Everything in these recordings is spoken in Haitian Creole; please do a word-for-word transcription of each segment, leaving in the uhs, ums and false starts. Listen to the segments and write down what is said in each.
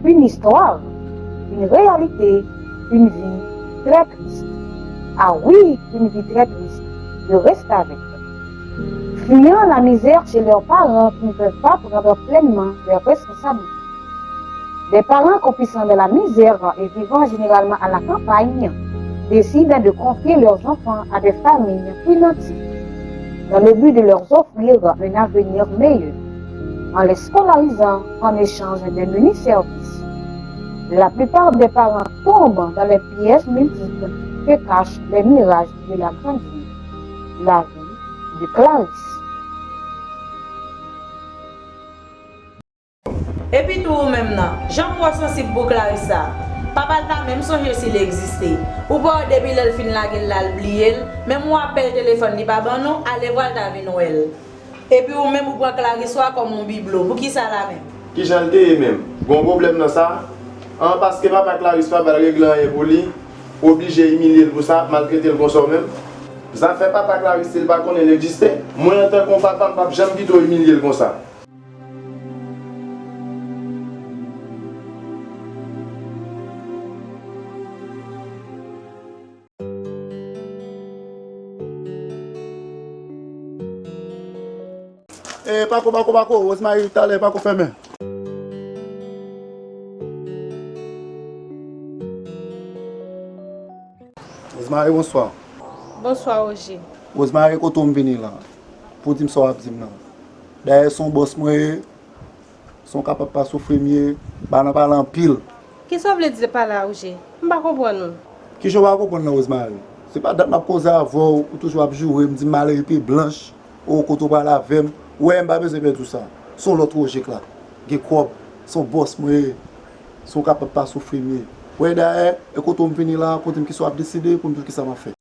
Une histoire, une réalité, une vie très triste. Ah oui, une vie très triste. Je reste avec. Fuyant la misère chez leurs parents qui ne peuvent pas prendre pleinement leurs responsabilités. Des parents croupissant dans la misère et vivant généralement à la campagne décident de confier leurs enfants à des familles plus nantis dans le but de leur offrir un avenir meilleur en les scolarisant en échange de menus services. La plupart des parents tombent dans les pièges multiples que cachent les mirages de la grande ville. La vie de Clarisse. Epi tou ou menm nan, jan m wè w sansib pou Clarisse sa. Papa l pa menm sonje si l egziste. Ou pa wè depi lè l fin lage l la l bliye l, menm yon apèl telefòn li pa ban nou, alevwa l ta vin wè l. Epi ou menm ou pran Clarisse ou a kòm yon biblo, poukisa la menm? Kijan l te ye menm? Gon pwoblèm nan sa? An paske papa Clarisse pa ba l regle anyen pou li, ou oblije imilye l pou sa, maltrete l konsa w menm? Zafè papa Clarisse si l pa konnen l egziste? Mwen antanke yon papa m p ap janm kite w imilye l konsa. E pako pako pako, Rosemary talè pako fèmen. Rosemary bonswa. Bonswa Roger. Rosemary kote w m vini la pou w di m sa w ap di m nan. Dayè se yon bòs mwen ye. San w kapab pa soufri m ye, ba nan pale anpil. Kisa w vle di pa la Roger? M pa konprann ou. Kijan w pa konprann nan Rosemary? Se pa dat m ap koze avè w, ou toujou ap joure m, di m malere pye blanch, o kote w prale avè m. Ou wè m pa bezwen pè di w sa. Se yon lòt Roger k la. Gen kòb, se yon bòs mwen ye. San w kapab pa soufri m ye. Ou wè dayè, e kote w m vini la, kote m kisa w ap deside pou m di w kisa m ap fè.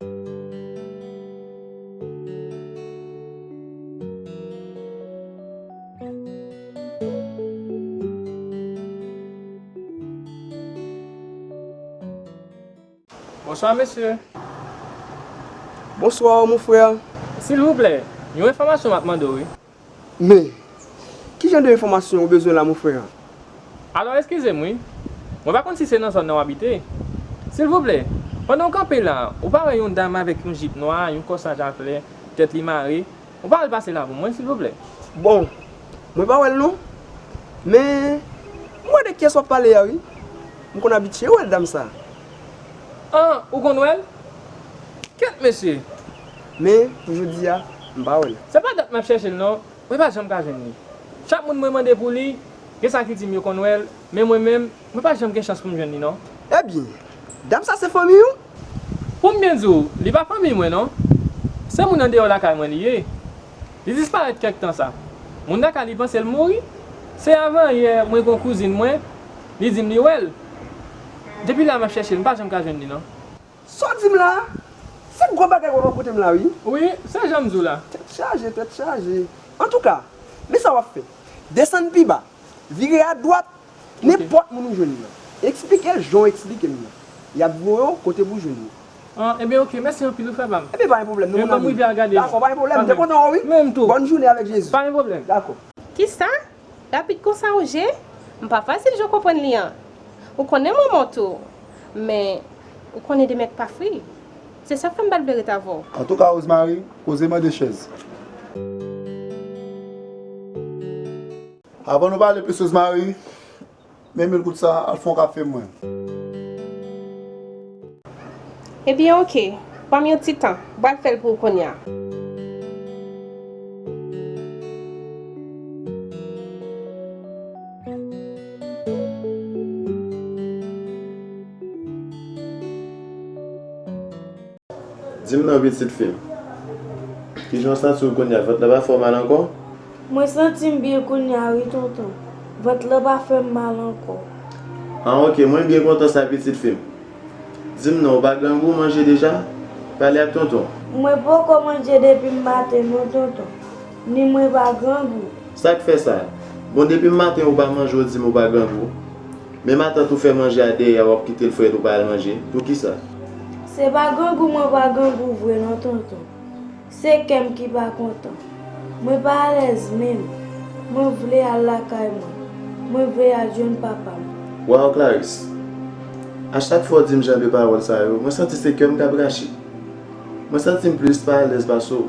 Bonswa mesye. Bonswa mon frè. Silvouplè, yon enfòmasyon m ap mande w wi. Men, ki jan de enfòmasyon ou bezwen la mon frè? Alò eskize m wi. Mwen pa konn si se nan zòn nan w abite. Silvouplè, pandan w kanpe la, ou pa wè yon dam avèk yon jip nwa, yon kòsaj a flè, tèt li mare, ou pa wè l pase la pou mwen silvouplè? Bon, mwen pa wè l non. Men, m wè de kiyès w ap pale a wi. M konn abitye wè dam sa. An, ou konn wè l? Kèt mesye! Men, pou jodi a, m pa wè l. Se pa dat m ap chèche l non, mwen pa janm ka jwenn li. Chak moun mwen mande pou li, gen sa ki di m yo konn wè l, men mwen menm, mwen pa janm gen chans pou m jwenn li non. Ebyen, dam sa se fanmiy ou? Pou m byen di w, li pa fanmiy mwen non. Se moun andeyò lakay mwen li ye. Li disparèt kèk tan sa. Moun lakay li panse l mouri. Se avan yè mwen gen yon kouzin mwen, li di m li wè l. Depi la m ap chèche l, m pa janm ka jwenn li non. Sa w di m la a, se gwo bagay w ap rakonte m la wi. Wi, se jan m di w la. Tèt chaje, tèt chaje. Antouka, men sa w ap fè. Desann pi ba, vire adwat, nenpòt moun ou jwenn nan, eksplike l jan w eksplike m nan. Y ap voye w kote pou w jwenn li. An, ebyen oke, mèsi anpil, ou fè pa m. Ebyen pa gen pwoblèm, nou konn al wi. Dakò, pa gen pwoblèm, m te kontan wè w wi. Menm tou. Bòn jounen avèk Jezi. Pa gen pwoblèm. Dakò. Kisa? Rapid konsa Roger? M pa fasil jan w konprann li an. Ou konnen manman w tou. Men, ou konnen de mèg pa fri. Se sa k fè m pa t vle ret avè w. Antouka Rosemary, koze mande chèz. Avan nou pale plis Rosemary, men mil goud sa al fè yon kafe mwen. Ebyen oke, ban m yon ti tan, m pral fè l pou ou kounye a. Di m non pitit fi m. Kijan w santi w kounye a? Vant la pa fè w mal ankò? Mwen santi m byen kounye a wi tonton. Vant lan pa fè m mal ankò. An oke, mwen byen kontan sa pitit fi m. Di m non, ou pa grangou, w manje deja? Pale ak tonton. Mwen poko manje depi m maten non tonton. Ni mwen pa grangou. Sa k fè sa? Bon depi m maten ou pa manje ou di m ou pa grangou. Men matant ou fè manje a dèyè a, w ap kite l frèt, ou pa al manje. Poukisa? Se pa grangou mwen pa grangou vre non, tonton. Se kè m ki pa kontan. Mwen pa alèz menm. Mwen vle al lakay mwen. Mwen vle al jwenn papa m. Waw, Clarisse. A chak fwa w di m jan de pawòl sa yo, mwen santi se kè m k ap rache. Mwen santi m plis pa alèz pase w.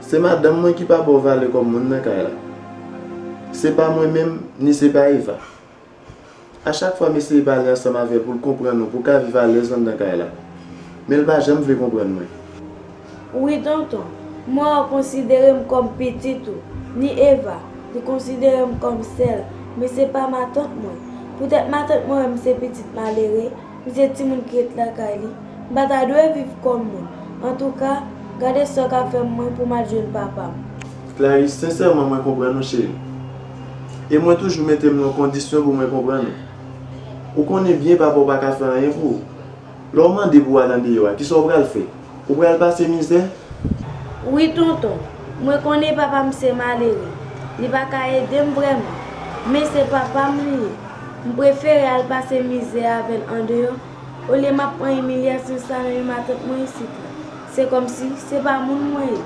Se madanm mwen ki pa ba w valè kòm moun nan kay la. Se pa mwen menm, ni se pa Eva. A chak fwa m eseye pale ansanm avè l pou l konprann ou, pou w ka viv alèz anndan kay la. Men l pa janm vle konprann mwen. Wi, tonton. Mwen wè w konsidere m kòm pitit ou. Ni Eva, li konsidere m kòm sè l. Men se pa matant mwen. Poutèt matant mwen wè m se pitit malere, li se timoun ki ret lakay li. M pa ta dwe viv kòm moun. Antouka, gade sa w ka fè m mwen pou m al jwenn papa m. Clarisse, sensèman, mwen konprann ou, cheri. E mwen toujou mete m nan yon kondisyon pou mwen konprann ou. Ou konnen byen papa w pa ka fè anyen pou ou. Lè w mande pou w al andeyò a, kisa w pral fè? Ou pral pase mizè? Wi, tonton. Mwen konnen papa m se malere. Li pa ka ede m vrèman. Men se papa m li ye. M prefere al pase mizè avè l andeyò, olye m ap pran imilyasyon sa nan men matant mwen isit la. Se kòmsi se pa moun mwen ye.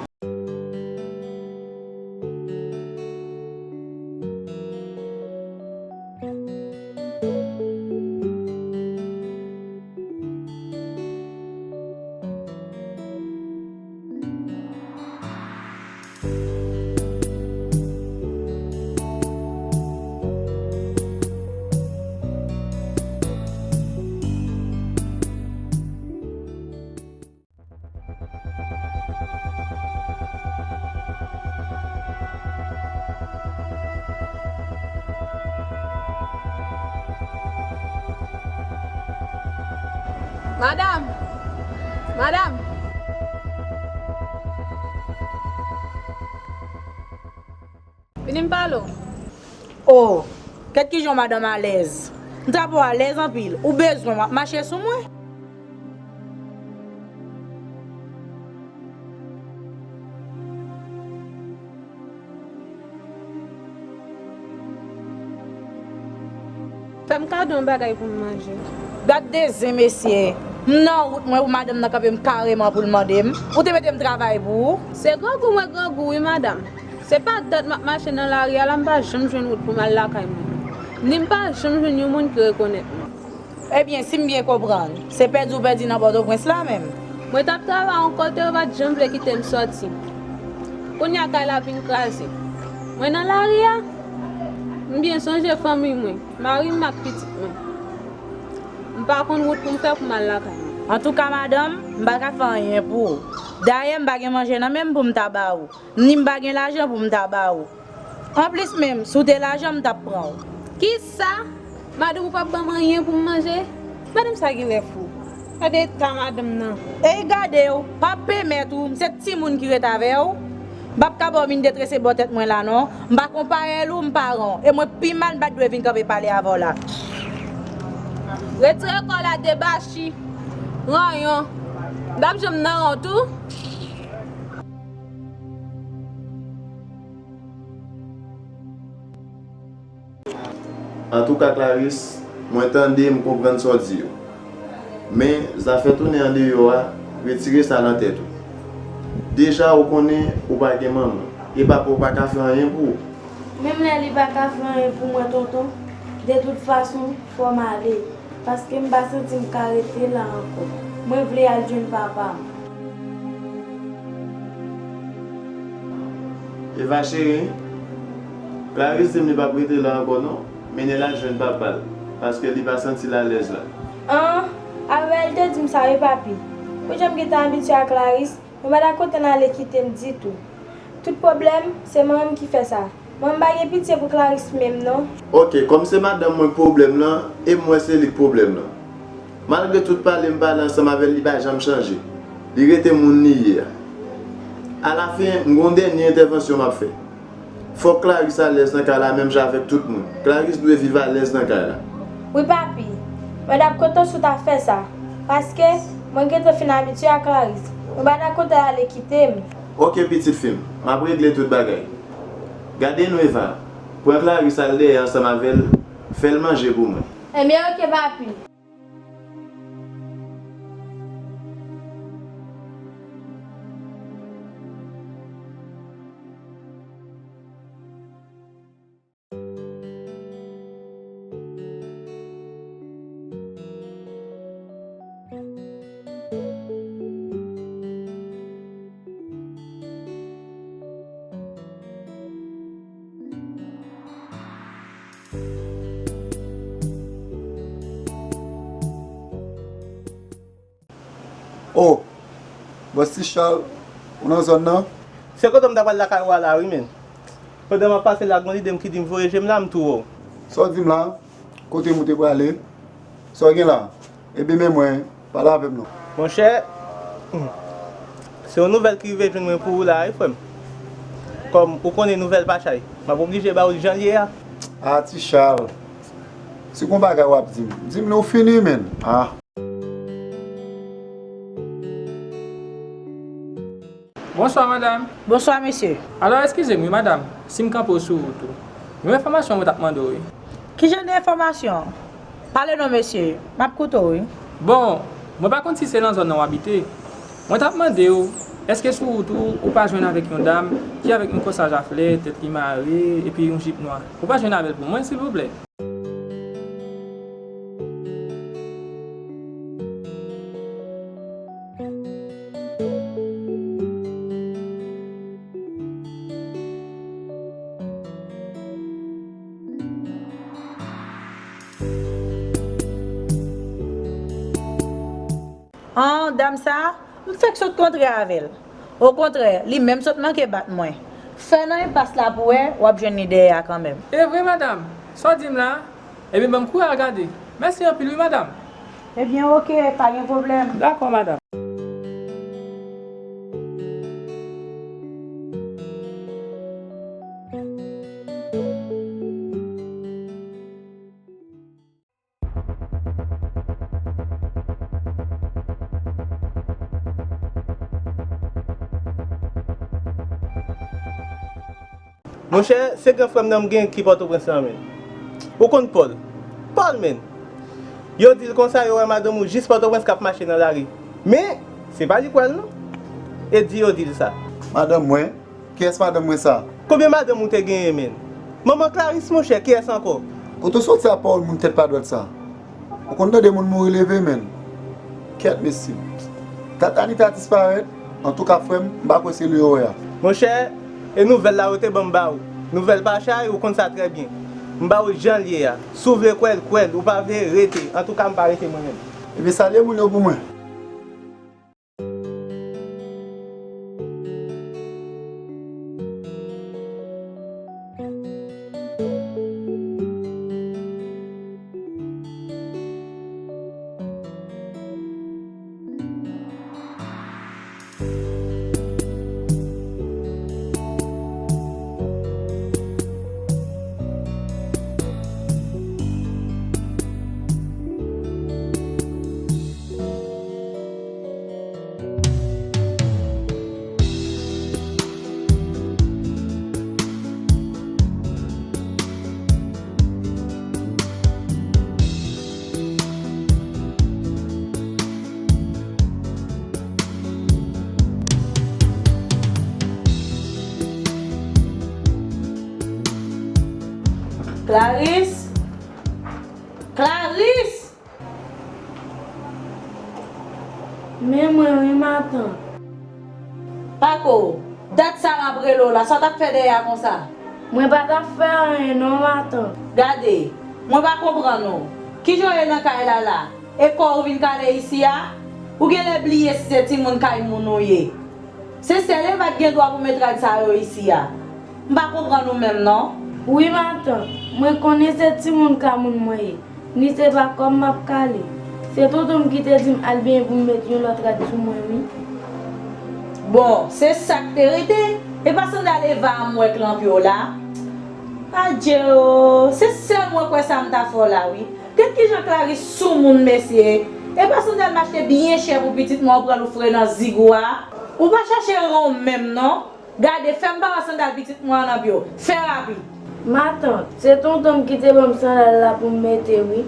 Madanm! Madanm! Vini m pale w. O, kèt kijan w madanm alèz. M ta pran w alèz anpil. Ou bezwen w ap mache sou mwen? Fè m kado yon bagay pou m manje. Gad de zen mesye. M nan wout mwen pou madanm nan kanpe m kareman pou l mande m. Ou te mete m travay pou ou? Se grangou mwen grangou wi madanm. Se pa dat m ap mache nan lari a la m pa janm jwenn wout pou m al lakay mwen. Ni m pa janm jwenn yon moun ki rekonèt mwen. Ebyen, si m byen konprann, se pèdi w pèdi nan Pòtoprens la menm? Mwen t ap travay yon kote yo pa t janm vle kite m sòti. Kounye a kay la vin kraze. Mwen nan lari a? M byen sonje fanmi mwen, mari m ak pitit mwen. M pa konn wout pou m fè pou m al lakay mwen. Antouka, madanm, m pa ka fè anyen pou ou. Dayè, m pa gen manje nan men m pou m ta ba ou. Ni m pa gen lajan pou m ta ba ou. Anplis menm, si w te lajan, m t ap pran w. Kisa? Madanm ou p ap ban m anyen pou m manje? Madanm sa genlè fou. Gade eta madanm nan. Ey gade w, pa pèmèt ou, m se timoun ki ret avè w. M p ap ka ba w vin detrese bò tèt mwen la non. M pa konpayèl ou, m paran w. E mwen pi mal m pa t dwe vin kanpe pale avè w la. Retire kò w la debachi. Ranyon. M p ap janm nan ran w tou. Antouka Clarisse, mwen tande, m konprann sa w di yo. Men, zafè tounen andeyò a, retire sa nan tèt ou. Deja ou konnen ou pa gen manman, e papa w pa ka fè anyen pou ou. Menm lè li pa ka fè anyen pou mwen, tonton, de tout fason, fò m ale. Paske m pa santi m ka rete la ankò. Mwen vle al jwenn papa m. Eva cheri, Clarisse di m li p ap rete la ankò non. Mennen l al jwenn papa l, paske li pa santi l alèz la. An, avè l te di m sa wi papi. Pou jan m gentan abitye a Clarisse, mwen pa ta kontan l ale kite m ditou. Tout pwoblèm, se manman m ki fè sa. Mwen m pa gen pitye pou Clarisse menm non. Oke, kòm se madanm mwen k pwoblèm lan, e m wè se li k pwoblèm lan. Malgre tout pale m pale ansanm avè l, li pa janm chanje. Li rete moun li ye a. Alafen, m gen yon dènye entèvansyon m ap fè. Fòk Clarisse alèz nan kay la menm jan avèk tout moun. Clarisse dwe viv alèz nan kay la. Wi papi, mwen t ap kontan si w ta fè sa. Paske, mwen gentan fin abitye a Clarisse. Mwen pa ta kontan l ale kite m. Oke pitit fi m, m ap regle tout bagay. Gade nou Eva, pran Clarisse al dèyè ansanm avè l, Fè l manje pou mwen. Ebyen, oke, papi. Oh, bòs Ti Chal, ou nan zòn nan? Se kote m ta pral lakay ou a la wi, menn. Pandan m ap pase la, gon lide m ki di m voye je m la, m tou wè w. Sa w di m la? Kote m ou te prale? Sa w gen la? Ebyen, men mwen, pale avè m non. Monchè, hmm, se yon nouvèl ki rive jwenn mwen pou ou la, wi, frè m. Kòm ou konnen nouvèl pa chay, m ap oblije ba ou l jan l ye a. Ah, Ti Chal, si gon bagay w ap di m, di m li, ou fini, menn. Ah. Bonswa, madanm. Bonswa, mesye. Alò, eskize m, wi, madanm, si m kanpe w sou wout ou. Yon enfòmasyon mwen t ap mande w, wi. Ki jan de enfòmasyon? Pale non, mesye. M ap koute w, wi. Bon, mwen pa konn si se nan zòn nan w abite. Mwen t ap mande w, èske sou wout ou, ou pa jwenn avèk yon dam ki avèk yon kòsaj a flè, tèt li mare, epi yon jip nwa? Ou pa jwenn avè l pou mwen, silvouplè? An, dam sa a, m fèk sot kontre avè l. Okontrè, li menm sot manke bat mwen. Fè nan enpas la pou w wè, w ap jwenn li dèyè a kanmenm. E vre, madanm? Sa w di m la a? Ebyen, ban m kouri al gade. Mèsi anpil, wi, madanm. Ebyen, oke, pa gen pwoblèm. Dakò, madanm. Monchè, se gran frè m nan m gen ki Pòtoprens lan, menn. Ou konn Pòl? Pòl, menn. Yo di l konsa, yo wè madanm ou jis Pòtoprens k ap mache nan lari. Men, se pa li k wè l, non. E di yo di l sa. Madanm mwen? Kiyès madanm mwen sa? Konbyen madanm ou te genyen, menn? Manman Clarice, monchè, kiyès ankò? Kote w soti a pawòl moun tèt pa dwèt sa? Ou konn tande moun mouri leve, menn? Kèt, mesye. Dat Anita disparèt, antouka, frè m, m pa kwè se li yo wè a. Monchè, e nouvèl la yo te ban m ba ou. Nouvèl pa chay, ou konn sa trè byen. M ba ou jan l ye a. Si w vle kwè l, kwè l. Ou pa vle, rete. Antouka, m pa rete mwen menm. Ebyen, salye moun yo pou mwen. Clarice! Clarice! Men mwen wi, matant. Pako, dat sa m ap rele w la, sa w t ap fè dèyè a konsa? Mwen pa t ap fè anyen non, matant. Gade, mwen pa konprann ou. Kijan w ye nan kay la la? E kò w vin kale isi a? Ou genlè bliye si se timoun kay moun ou ye. Se sèl Eva k gen dwa pou met rad sa yo isi a. M pa konprann ou menm non. Wi, matant, mwen konnen se timoun kay moun mwen ye. Ni se pa kò m m ap kale. Se tonton m ki te di m al benyen pou m met yon lòt rad sou mwen wi. Bon, se sa k te rete. E pa sandal Eva a m wè k lan pye w la? Adje o, se sèl mwen kwè sa m ta fè w la wi. Gad kijan Clarice soumoun mesye. E pa sandal m achte byen chè pou pitit mwen ou pral ou fre nan zig ou a. Ou pa chache ran w menm non. Gade, fè m pa wè sandal pitit mwen an nan pye w. Fè rapid. Matant, se tonton m ki te ban m sandal la pou m mete wi.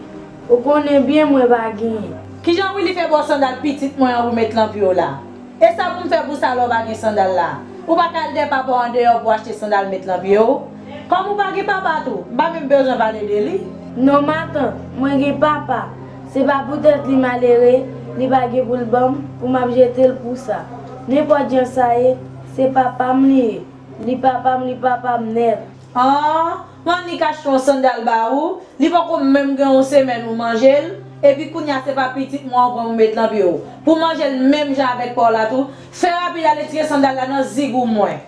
Ou konnen byen mwen pa genyen. Kijan Willy fè ba w sandal pitit mwen an pou w met lan pye w la? E sa pou m fè pou sa lè w pa gen sandal la? Ou pa ka al dèyè papa w andeyò pou w achte sandal met lan pye w? Kòm ou pa gen papa tou, m pa menm bezwen pale de li. Non matant, mwen gen papa. Se pa poutèt li malere, li pa gen pou l ban m, pou m ap jete l pou sa. Nenpòt jan sa ye, se papa m li ye. Li papa m, li papa m nèt. An, Mannik achte yon sandal ba ou, li poko menm gen yon semèn ou manje l, epi kounye a se pa pitit mwen an pran ou met lan pye w. Pou manje l menm jan avèk pa w la tou, fè rapid ale tire sandal la nan zig ou mwen.